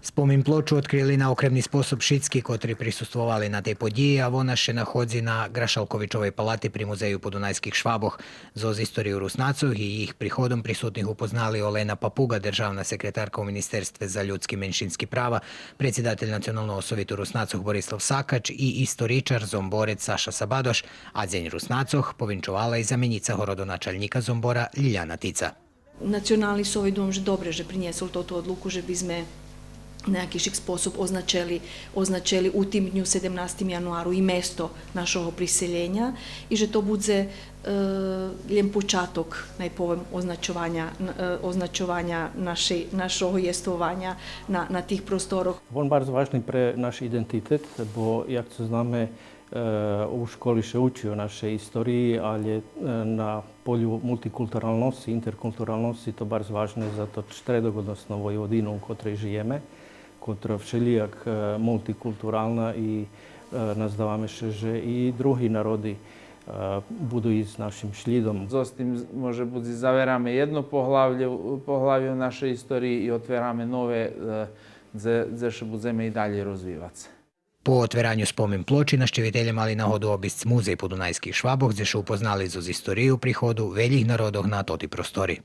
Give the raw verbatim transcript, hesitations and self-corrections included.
Спомин плочу одкрили на окремни способ шицки котри присуствовали на тей подїї, а вона ше находзи на Ґрашалковичовей палати при Музею подунайских Швабох. Зоз историю Руснацох и їх приходом присутних упознали Олена Папуґа, державна секретарка у Министерстве за людски и меншински права, предсидатель Националного совиту Руснацох Борислав Сакач и историчар, зомборец Саша Сабадош, а Дзень Руснацох повинчовала и заменїца городоначалнїка Зомбора Лїляна Тица. Национални совит, думам же добре же принєсол тоту одлуку же би зме на якиш способ означели, означели у тим дню, седемнастим януару, и место нашого приселєня и же то будзе, е, лєм початок, най повем, означованя, е, означованя нашей, нашого єствованя на, на тих просторох. Вон барз важни пре наш идентитет, бо, як цо знаме, е, у школи ше учи о нашей историї, алє, е, на полю мултикултуралносци, интеркултуралносци то барз важне за тот штредок, односно Войводину у котрей жиєме, котра вшелїяк, е, мултикултурална и, е, наздаваме ше же и други народи, е, буду исц нашим шлїдом. Зоз тим з-, може буц и завераме єдно поглавє, поглавє у нашей историї и отвераме нове, е, дзе, дзе ше будземе и далєй розвивац. По отвераню спомин плочи нащивителє мали нагоду обисц Музей подунайских Швабох, дзе ше упознали зоз историю приходу велїх народох на тоти простори.